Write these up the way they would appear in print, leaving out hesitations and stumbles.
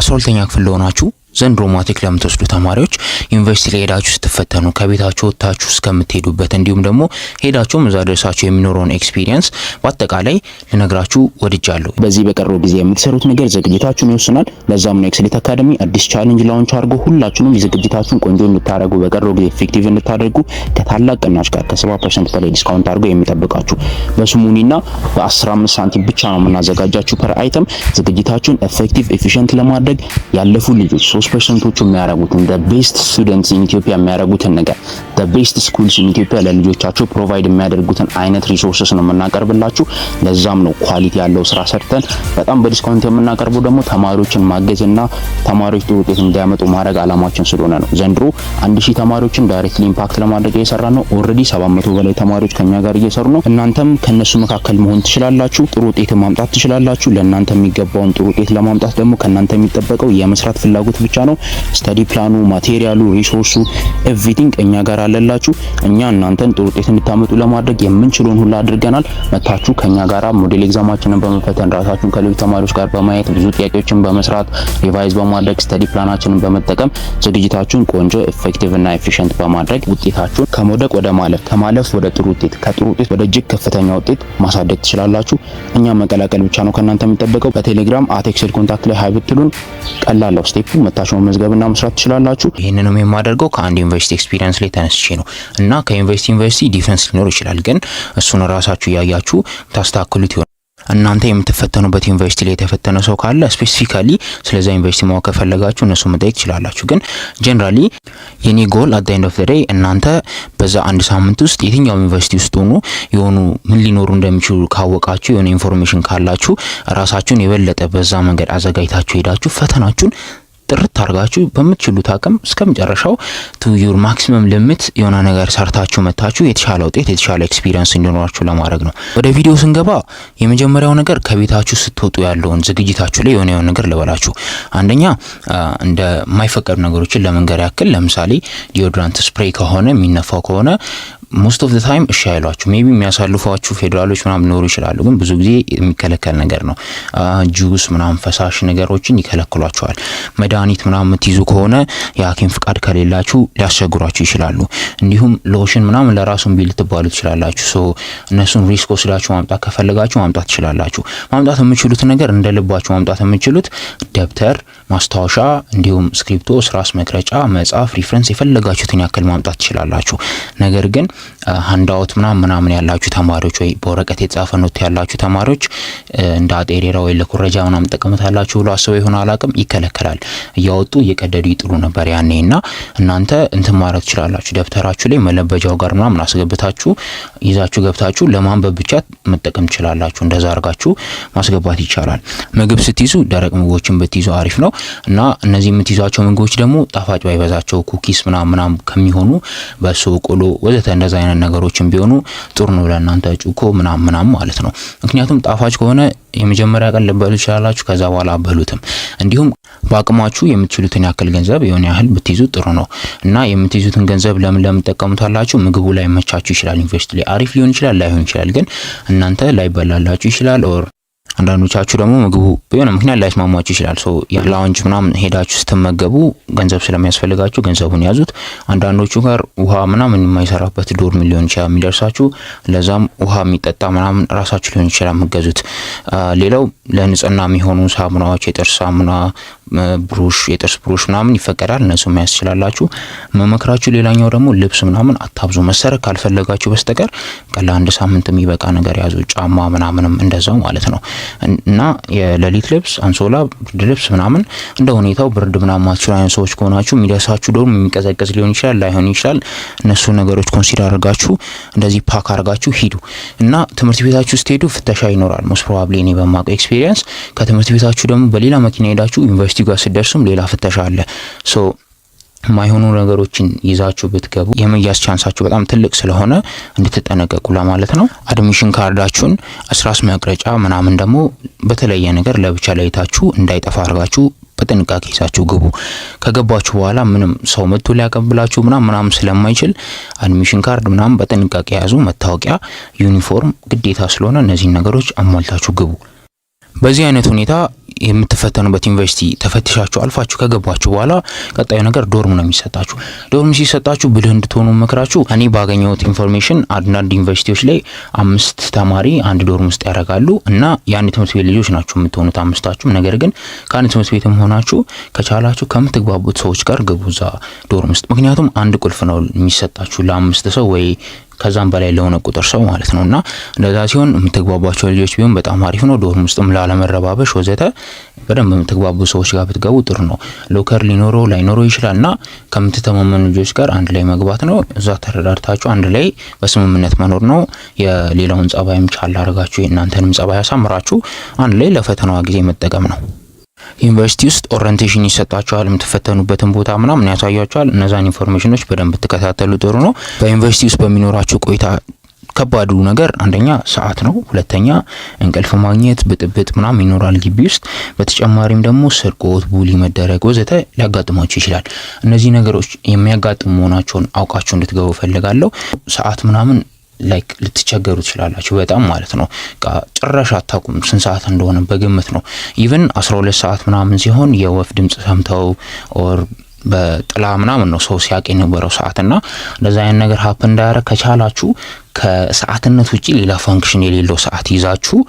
12ኛ ክፍል ለሆናችሁ፣ ዘንድሮ ማትሪክ ለምትወስዱ ተማሪዎች፣ ዩኒቨርሲቲ ላይ ሄዳችሁ ስትፈተኑ ከቤታችሁ ወጥታችሁ እስከምትሄዱበት እንዲሁም ደግሞ ሄዳችሁም እዛ ደርሳችሁ የሚኖረውን experience በአጠቃላይ ልነግራችሁ ወድጃለሁ። በዚህ በቀረው ጊዜ የምትሰሩት ነገር ዝግጅታችሁን ይወስናል። ለዛም ነው Excellent Academy አዲስ challenge launch አድርጎ ሁላችሁንም ዝግጅታችሁን ቆንጆ እንድታደርጉ፣ በቀረው ጊዜ effective እንድታደርጉ ከታላቅ ቅናሽ ጋር ከ70% በላይ discount አድርጎ የሚጠብቃችሁ። በስሙኒና በ15 ሳንቲም ብቻ ነው የምናዘጋጃችሁ per item። ዝግጅታችሁን effective, efficient ለማድረግ ያለፉ ልጆች 3%ኦቹ የሚያደርጉትን፣ the best students in Ethiopia የሚያደርጉትን ነገር፣ the best schools in Ethiopia ለልጆቻቸው provide የሚያደርጉትን አይነት resources ነው የምናቀርብላችሁ። ለዛም ነው quality ያለው ስራ ሰርተን በጣም በ discount የምናቀርበው። ደግሞ ተማሪዎችን ማገዝና ተማሪዎች ጥሩ ውጤት እንዲያመጡ ማድረግ አላማችን ስለሆነ ነው። ዘንድሮ 1000 ተማሪዎችን directly impact ለማድረግ እየሰራን ነው። Already 700 በላይ ተማሪዎች ከኛ ጋር እየሰሩ ነው። እናንተም ከነሱ መካከል መሆን ትችላላችሁ። ጥሩ ውጤት ማምጣት ትችላላችሁ። ለእናንተ የሚገባውን ጥሩ ውጤት ለማምጣት ደግሞ ከእናንተ የሚጠበቀው የመስራት ፍላጎት ብቻ ነው። Study plan ኑ፣ material ኡ፣ resource ኡ፣ everything እኛ ጋር አለላችሁ። እኛ እናንተን ጥሩ ውጤት እንድታመጡ ለማድረግ የምንችለውን ሁሉ አድርገናል። መታችሁ ከኛ ጋራ model exam ኣችንን በመፈተን፣ ራሳችሁን ከሌሎች ተማሪዎች ጋር በማየት፣ ብዙ ጥያቄዎችን በመስራት፣ revise በማድረግ፣ study plan ኣችንን በመጠቀም ዝግጅታችሁን ቆንጆ፣ effective እና efficient በማድረግ ውጤታችሁን ከመውደቅ ወደ ማለፍ፣ ከማለፍ ወደ ጥሩ ውጤት፣ ከጥሩ ውጤት ወደ እጅግ ከፍተኛ ውጤት ማሳደግ ትችላላችሁ። እኛ መቀላቀል ብቻ ነው ከእናንተ የሚጠበቀው። በቴሌግራም @Excel Contact ላይ hi ብትሉን ቀላል ነው step ኡ፣ መታችሁ መመዝገብና መስራት ትችላላችሁ። ይህንንም የማደርገው ከአንድ ዩኒቨርሲቲ experience ላይ ተነስቼ ነው እና ከዩኒቨርሲቲ ዩኒቨርሲቲ difference ሊኖር ይችላል፣ ግን እሱን ራሳችሁ እያያችሁ ታስተካክሉት ይሆናል። እናንተ የምትፈተኑበት ዩኒቨርሲቲ ላይ የተፈተነ ሰው ካለ specifically ስለዛ ዩኒቨርሲቲ ማወቅ ከፈለጋችሁ እነሱ መጠየቅ ትችላላችሁ። ግን generally የኔ goal at end of the day እናንተ በዛ አንድ ሳምንት ውስጥ የትኛውም ዩኒቨርሲቲ ውስጥ ሆኑ የሆኑ ምን ሊኖሩ እንደሚችሉ ካወቃችሁ፣ የሆነ information ካላችሁ፣ ራሳችሁን የበለጠ በዛ መንገድ አዘጋጅታችሁ ሄዳችሁ ፈተናችሁን ጥርት አድርጋችሁ በምትችሉት አቅም እስከ መጨረሻው to your maximum limit የሆነ ነገር ሰርታችሁ መታችሁ የተሻለ ውጤት፣ የተሻለ experience እንዲኖራችሁ ለማድረግ ነው። ወደ ቪዲዮ ስንገባ የመጀመሪያው ነገር ከቤታችሁ ስትወጡ ያለውን ዝግጅታችሁ ላይ የሆነ የሆነ ነገር ልበላችሁ። አንደኛ እንደ የማይፈቀዱ ነገሮችን ለመንገር ያክል ለምሳሌ deodorant spray ከሆነ፣ የሚነፋው ከሆነ most of the time እሺ አይሏችሁ። Maybe የሚያሳልፏችሁ ፌዴራሎች ምናምን ሊኖሩ ይችላሉ፣ ግን ብዙ ጊዜ የሚከለከል ነገር ነው። ጁስ ምናምን ፈሳሽ ነገሮችን ይከለክሏችኋል። መድኃኒት ምናምን የምትይዙ ከሆነ የሐኪም ፍቃድ ከሌላችሁ ሊያስቸግሯችሁ ይችላሉ። እንዲሁም ሎሽን ምናምን ለራሱ እምቢ ልትባሉ ትችላላችሁ። So እነሱን risk ወስዳችሁ ማምጣት ከፈለጋችሁ ማምጣት ትችላላችሁ። ማምጣት የምትችሉት ነገር፣ እንደ ልባችሁ ማምጣት የምትችሉት ደብተር፣ ማስታወሻ፣ እንዲሁም ስክሪፕቶ፣ ስራስ መቅረጫ፣ መጽሐፍ፣ reference የፈለጋችሁትን ያክል ማምጣት ትችላላችሁ። ነገር ግን handout ምናምን ምናምን ያላችሁ ተማሪዎች ወይ በወረቀት የተጻፈ note ያላችሁ ተማሪዎች እንደ አጤሬራ ወይ ለኩረጃ ምናምን ጠቀሙታላችሁ ብሎ አስበው ይሆን አላቅም፣ ይከለከላል። እያወጡ እየቀደዱ ይጥሉ ነበር ያኔ። እና እናንተ እንትን ማድረግ ትችላላችሁ። ደብተራችሁ ላይ መለበጃው ጋር ምናምን አስገብታችሁ ይዛችሁ ገብታችሁ ለማንበብ ብቻ መጠቀም ትችላላችሁ። እንደዛ አድርጋችሁ ማስገባት ይቻላል። ምግብ ስትይዙ ደረቅ ምግቦችን ብትይዙ አሪፍ ነው። እና እነዚህ የምትይዟቸው ምግቦች ደግሞ ጣፋጭ ባይበዛቸው፣ cookies ምናምን ምናምን ከሚሆኑ በሶ፣ ቆሎ ወዘተ እንደዛ አይነት ነገሮችን ቢሆኑ ጥሩ ነው ለእናንተ፣ ጩኮ ምናምን ምናምን ማለት ነው። ምክንያቱም ጣፋጭ ከሆነ የመጀመሪያ ቀን ልትበሉ ትችላላችሁ፣ ከዛ በኋላ አትበሉትም። እንዲሁም በአቅማችሁ የምትችሉትን ያክል ገንዘብ የሆነ ያህል ብትይዙ ጥሩ ነው። እና የምትይዙትን ገንዘብ ለምን ለምን ትጠቀሙታላችሁ? ምግቡ ላይመቻችሁ ይችላል። ዩኒቨርሲቲ ላይ አሪፍ ሊሆን ይችላል፣ ላይሆን ይችላል። ግን እናንተ ላይበላላችሁ ይችላል or አንዳንዶቻችሁ ደግሞ ምግቡ በሆነ ምክንያት ላይስማማችሁ ይችላል። So lounge ምናምን ሄዳችሁ ስትመገቡ ገንዘብ ስለሚያስፈልጋችሁ ገንዘቡን ያዙት። አንዳንዶቹ ጋር ውሃ ምናምን የማይሰራበት dorm ሊሆን ይችላል የሚደርሳችሁ። ለዛም ውሃ የሚጠጣ ምናምን ራሳችሁ ሊሆን ይችላል የምትገዙት። ሌላው ለንጽህና የሚሆኑ ሳሙናዎች፣ የጥርስ ሳሙና፣ ብሩሽ፣ የጥርስ ብሩሽ ምናምን ይፈቀዳል። እነሱ መያዝ ትችላላችሁ። መመክራችሁ ሌላኛው ደግሞ ልብስ ምናምን አታብዙ። መሰረቅ ካልፈለጋችሁ በስተቀር ለአንድ ሳምንት የሚበቃ ነገር ያዙ። ጫማ ምናምንም እንደዛው ማለት ነው። እና የሌሊት ልብስ፣ አንሶላ፣ ብርድ ልብስ ምናምን እንደ ሁኔታው። ብርድ ምናምን ማትችሉ አይነት ሰዎች ከሆናችሁ የሚደርሳችሁ dorm የሚቀዘቅዝ ሊሆን ይችላል፣ ላይሆን ይችላል። እነሱ ነገሮች consider አድርጋችሁ እንደዚህ pack አድርጋችሁ ሂዱ። እና ትምህርት ቤታችሁ ስትሄዱ ፍተሻ ይኖራል። Most probably እኔ በማውቀው experience ከትምህርት ቤታችሁ ደግሞ በሌላ መኪና ሄዳችሁ ዩኒቨርሲቲ ጋር ስትደርሱም ሌላ ፍተሻ አለ። So ማይሆኑ ነገሮችን ይዛችሁ ብትገቡ የመያዝ chance ኣችሁ በጣም ትልቅ ስለሆነ እንድትጠነቀቁ ለማለት ነው። Admission card ኣችሁን፣ እስራስ መቅረጫ ምናምን ደግሞ በተለየ ነገር ለብቻ ለይታችሁ እንዳይጠፋ አድርጋችሁ በጥንቃቄ ይዛችሁ ግቡ። ከገባችሁ በኋላ ምንም ሰው መጥቶ ሊያቀብላችሁ ምናምን ምናምን ስለማይችል admission card ምናምን በጥንቃቄ ያዙ። መታወቂያ፣ ዩኒፎርም ግዴታ ስለሆነ እነዚህን ነገሮች አሟልታችሁ ግቡ። በዚህ አይነት ሁኔታ የምትፈተኑበት ዩኒቨርሲቲ ተፈትሻችሁ አልፋችሁ ከገባችሁ በኋላ ቀጣዩ ነገር dorm ነው የሚሰጣችሁ። Dorm ሲሰጣችሁ ብልህ እንድትሆኑ መክራችሁ፣ እኔ ባገኘሁት information አንዳንድ ዩኒቨርሲቲዎች ላይ አምስት ተማሪ አንድ dorm ውስጥ ያደርጋሉ እና የአንድ ትምህርት ቤት ልጆች ናችሁ የምትሆኑት አምስታችሁም። ነገር ግን ከአንድ ትምህርት ቤትም ሆናችሁ ከቻላችሁ ከምትግባቡት ሰዎች ጋር ግቡ እዛ dorm ውስጥ። ምክንያቱም አንድ ቁልፍ ነው የሚሰጣችሁ ለአምስት ሰው ወይ ከዛም በላይ ለሆነ ቁጥር ሰው ማለት ነው። እና እንደዛ ሲሆን የምትግባቧቸው ልጆች ቢሆን በጣም አሪፍ ነው። Dorm ውስጥም ላለመረባበሽ ወዘተ በደንብ የምትግባቡ ሰዎች ጋር ብትገቡ ጥሩ ነው። Locker ሊኖረው ላይኖረው ይችላል እና ከምትተማመኑ ልጆች ጋር አንድ ላይ መግባት ነው። እዛ ተረዳድታችሁ አንድ ላይ በስምምነት መኖር ነው። የሌላውን ጸባይም ቻል አድርጋችሁ የእናንተንም ጸባይ አሳምራችሁ አንድ ላይ ለፈተናዋ ጊዜ መጠቀም ነው። ዩኒቨርሲቲ ውስጥ orientation ይሰጣችኋል። የምትፈተኑበትን ቦታ ምናምን ያሳያችኋል። እነዛን information ኖች በደንብ ብትከታተሉ ጥሩ ነው። በዩኒቨርሲቲ ውስጥ በሚኖራችሁ ቆይታ ከባዱ ነገር አንደኛ ሰዓት ነው። ሁለተኛ እንቅልፍ ማግኘት፣ ብጥብጥ ምናምን ይኖራል ግቢ ውስጥ። በተጨማሪም ደግሞ ስርቆት፣ bully መደረግ ወዘተ ሊያጋጥማችሁ ይችላል። እነዚህ ነገሮች የሚያጋጥሙ መሆናቸውን አውቃችሁ እንድትገቡ እፈልጋለሁ። ሰዓት ምናምን like ልትቸገሩ ትችላላችሁ በጣም ማለት ነው። ጭራሽ አታውቁም ስንት ሰዓት እንደሆነ፣ በግምት ነው። Even 12 ሰዓት ምናምን ሲሆን የወፍ ድምጽ ሰምተው or በጥላ ምናምን ነው ሰው ሲያውቅ የነበረው ሰዓት። እና እንደዛ አይነት ነገር happen እንዳያረግ ከቻላችሁ ከሰዓትነት ውጪ ሌላ function የሌለው ሰዓት ይዛችሁ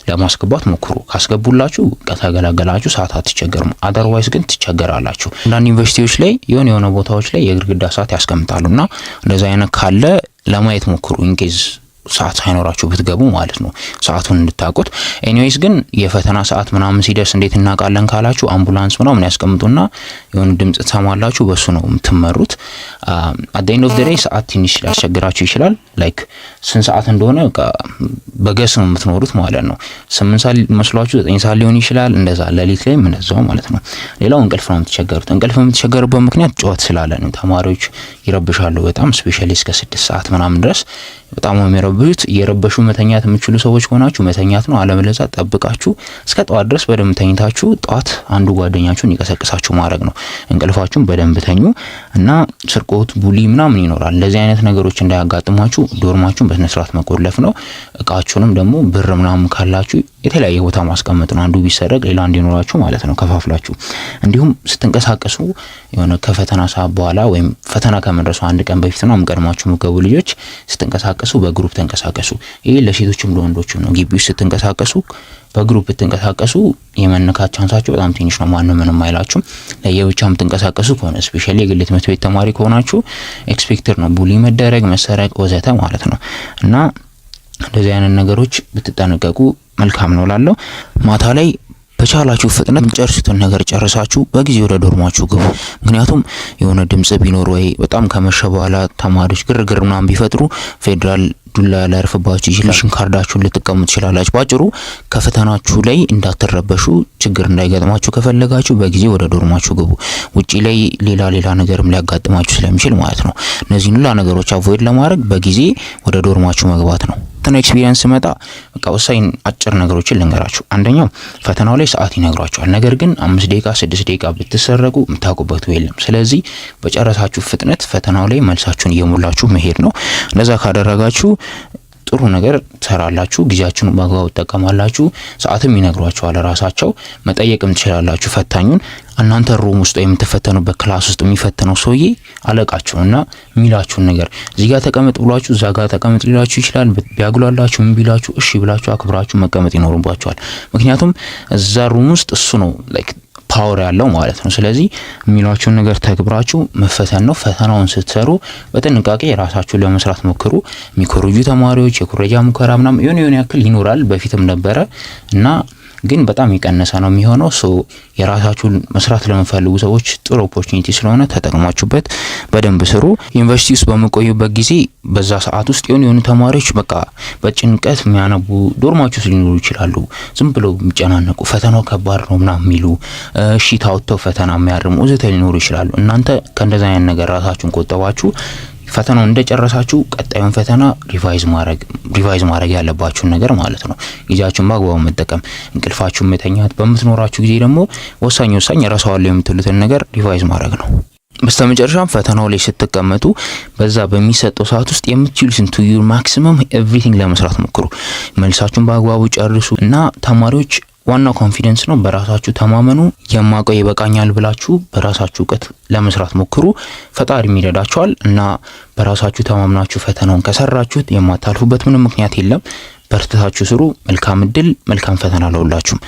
ለማስገባት ሞክሩ። ካስገቡላችሁ ከተገላገላችሁ ሰዓት አትቸገሩም። Otherwise ግን ትቸገራላችሁ። አንዳንድ ዩኒቨርሲቲዎች ላይ የሆነ የሆነ ቦታዎች ላይ የግድግዳ ሰዓት ያስቀምጣሉ እና እንደዛ አይነት ካለ ለማየት ሞክሩ፣ in case ሰዓት ሳይኖራችሁ ብትገቡ ማለት ነው፣ ሰዓቱን እንድታውቁት። Anyways ግን የፈተና ሰዓት ምናምን ሲደርስ እንዴት እናውቃለን ካላችሁ አምቡላንስ ምናምን ያስቀምጡና የሆነ ድምጽ ትሰማላችሁ፣ በሱ ነው የምትመሩት። At the end of the day ሰዓት ትንሽ ሊያስቸግራችሁ ይችላል። Like ስንት ሰዓት እንደሆነ በ guess ነው የምትኖሩት ማለት ነው። 8 ሰዓት መስሏችሁ 9 ሰዓት ሊሆን ይችላል። እንደዛ ሌሊት ላይም እንደዛው ማለት ነው። ሌላው እንቅልፍ ነው የምትቸገሩት። እንቅልፍ የምትቸገሩበት ምክንያት ጩኸት ስላለ ነው። ተማሪዎች ይረብሻሉ በጣም፣ especially እስከ 6 ሰዓት ምናምን ድረስ በጣም ነው የሚረብሹት። እየረበሹ መተኛት የምትችሉ ሰዎች ከሆናችሁ መተኛት ነው። አለበለዚያ ጠብቃችሁ እስከ ጠዋት ድረስ በደንብ ተኝታችሁ ጠዋት አንዱ ጓደኛችሁን ይቀሰቅሳችሁ ማድረግ ነው። እንቅልፋችሁን በደንብ ተኙ እና ስርቆት፣ bully ምናምን ይኖራል። እንደዚህ አይነት ነገሮች እንዳያጋጥሟችሁ dorm ኣችሁን በስነ ስርዓት መቆለፍ ነው። እቃችሁንም ደግሞ ብር ምናምን ካላችሁ የተለያየ ቦታ ማስቀመጥ ነው። አንዱ ቢሰረቅ ሌላ እንዲኖራችሁ ማለት ነው ከፋፍላችሁ። እንዲሁም ስትንቀሳቀሱ የሆነ ከፈተና ሰዓት በኋላ ወይም ፈተና ከመድረሱ አንድ ቀን በፊት ነው ቀድማችሁ የምትገቡ ልጆች ስትንቀሳቀሱ በ group ተንቀሳቀሱ። ይህ ለሴቶችም ለወንዶችም ነው። ግቢ ውስጥ ስትንቀሳቀሱ በ group ብትንቀሳቀሱ የመነካት chance ኣችሁ በጣም ትንሽ ነው። ማንም ምንም አይላችሁም። ለየብቻ የምትንቀሳቀሱ ከሆነ፣ especially የግል ትምህርት ቤት ተማሪ ከሆናችሁ expected ነው bully መደረግ፣ መሰረቅ ወዘተ ማለት ነው። እና እንደዚህ አይነት ነገሮች ብትጠነቀቁ መልካም ነው ላለው። ማታ ላይ በቻላችሁ ፍጥነት የምትጨርሱትን ነገር ጨርሳችሁ በጊዜ ወደ dorm ኣችሁ ግቡ። ምክንያቱም የሆነ ድምጽ ቢኖር ወይ በጣም ከመሸ በኋላ ተማሪዎች ግርግር ምናምን ቢፈጥሩ ፌዴራል ዱላ ሊያርፍባችሁ ይችላል። Admission ካርዳችሁን ልትቀሙ ትችላላችሁ። ባጭሩ ከፈተናችሁ ላይ እንዳትረበሹ፣ ችግር እንዳይገጥማችሁ ከፈለጋችሁ በጊዜ ወደ dorm ኣችሁ ግቡ። ውጪ ላይ ሌላ ሌላ ነገርም ሊያጋጥማችሁ ስለሚችል ማለት ነው። እነዚህን ሁላ ነገሮች avoid ለማድረግ በጊዜ ወደ dorm ኣችሁ መግባት ነው። ፈተና experience ስመጣ በቃ ወሳኝ አጭር ነገሮችን ልንገራችሁ። አንደኛው ፈተናው ላይ ሰዓት ይነግሯችኋል። ነገር ግን 5 ደቂቃ 6 ደቂቃ ብትሰረቁ የምታውቁበት የለም። ስለዚህ በጨረሳችሁ ፍጥነት ፈተናው ላይ መልሳችሁን እየሞላችሁ መሄድ ነው። እንደዛ ካደረጋችሁ ጥሩ ነገር ትሰራላችሁ። ጊዜያችሁን በአግባቡ ትጠቀማላችሁ። ሰዓትም ይነግሯችኋል ራሳቸው። መጠየቅም ትችላላችሁ ፈታኙን። እናንተ room ውስጥ የምትፈተኑበት class ውስጥ የሚፈትነው ሰውዬ አለቃችሁ እና የሚላችሁን ነገር እዚህ ጋር ተቀመጥ ብሏችሁ እዛ ጋር ተቀመጥ ሊላችሁ ይችላል። ቢያጉላላችሁ ምን ቢላችሁ እሺ ብላችሁ አክብራችሁ መቀመጥ ይኖርባችኋል። ምክንያቱም እዛ room ውስጥ እሱ ነው like power ያለው ማለት ነው። ስለዚህ የሚሏችሁን ነገር ተግብራችሁ መፈተን ነው። ፈተናውን ስትሰሩ በጥንቃቄ የራሳችሁን ለመስራት ሞክሩ። የሚኮርጁ ተማሪዎች የኩረጃ ሙከራ ምናምን የሆነ የሆነ ያክል ይኖራል፣ በፊትም ነበረ እና ግን በጣም የቀነሰ ነው የሚሆነው። So የራሳችሁን መስራት ለምትፈልጉ ሰዎች ጥሩ opportunity ስለሆነ ተጠቅማችሁበት በደንብ ስሩ። ዩኒቨርሲቲ ውስጥ በምትቆዩበት ጊዜ በዛ ሰዓት ውስጥ የሆኑ የሆኑ ተማሪዎች በቃ በጭንቀት የሚያነቡ dorm ኣችሁ ውስጥ ሊኖሩ ይችላሉ። ዝም ብለው የሚጨናነቁ፣ ፈተናው ከባድ ነው ምናምን የሚሉ፣ sheet አውጥተው ፈተና የሚያርሙ ወዘተ ሊኖሩ ይችላሉ። እናንተ ከእንደዛ አይነት ነገር ራሳችሁን ቆጠባችሁ ፈተናውን እንደጨረሳችሁ ቀጣዩን ፈተና revise ማድረግ ያለባችሁን ነገር ማለት ነው። ጊዜያችሁን በአግባቡ መጠቀም፣ እንቅልፋችሁን መተኛት፣ በምትኖራችሁ ጊዜ ደግሞ ወሳኝ ወሳኝ ረሳዋለሁ የምትሉትን ነገር revise ማድረግ ነው። በስተመጨረሻም ፈተናው ላይ ስትቀመጡ በዛ በሚሰጠው ሰዓት ውስጥ የምትችሉትን to your maximum everything ለመስራት ሞክሩ። መልሳችሁን በአግባቡ ጨርሱ እና ተማሪዎች ዋናው confidence ነው። በራሳችሁ ተማመኑ። የማውቀው ይበቃኛል ብላችሁ በራሳችሁ እውቀት ለመስራት ሞክሩ። ፈጣሪም ይረዳችኋል እና በራሳችሁ ተማምናችሁ ፈተናውን ከሰራችሁት የማታልፉበት ምንም ምክንያት የለም። በርትታችሁ ስሩ። መልካም እድል፣ መልካም ፈተና ለሁላችሁም።